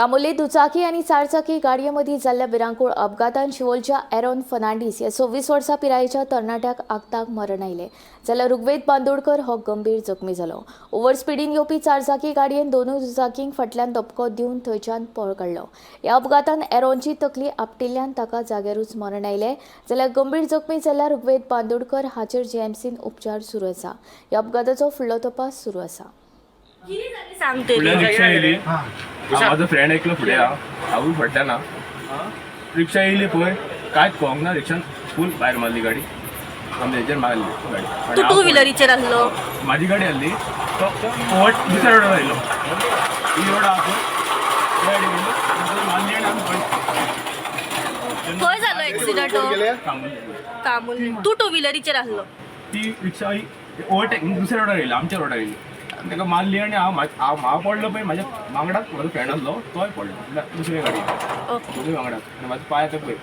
कामुले दुचाकी आनी चारचाकी गाडये मदीं जाल्ल्या भिरांकूळ अपघातान शिवोलच्या एरोन फर्नांडीस ह्या 26 वर्सां पिरायेच्या तरणाट्याक आक्ताक मरण आयलें, जाल्यार ऋग्वेद बांदोडकर हो गंभीर जखमी जालो. ओव्हर स्पिडीन येवपी चारचाकी गाडयेन दोनूय दुचाकींक फाटल्यान धपको दिवन थंयच्यान पळ काडलो. ह्या अपघातान एरोनची तकली आपटिल्ल्यान ताका जाग्यारूच मरण आयलें, जाल्यार गंभीर जखमी जाल्ल्या ऋग्वेद बांदोडकर हाचेर जीएमसीन उपचार सुरू आसा. ह्या अपघाताचो फुडलो तपास सुरू आसा. सांगते. फुडल्यान रिक्षा येयली. हांव म्हाजो फ्रेंड एकलो फुडें हा, हांवूय फाटल्यान हा. रिक्षा येयली पळय, कांयच कळोंक ना. रिक्षान फूल भायर मारली गाडी, आमच्या हेजेर मारली गाडी आनी तू हांव टू व्हिलरीचेर आसलो? म्हाजी गाडी आहली, तो ओवर दुसऱ्या रोडार आयलो. ही रोड आहा पळय, त्या गाडी गेली, थंय मारली आनी आमी पडले. खंय जालो एक्सिडंट हो? कामुली. कामुली. तू टू व्हिलरीचेर आसलो? ती रिक्षा ही ओवरटेक दुसऱ्या रोडार येयली, आमच्या रोडार येयली आनी ताका मारली आनी हांव हांव हांव पडलो पळय, म्हाज्या वांगडाच म्हजो फ्रेंड आसलो, तोय पडलो, म्हणल्यार दुसऱ्या गाडयेन. ओके. दोनूय वांगडाच आनी म्हाजो पांय आतां पळय.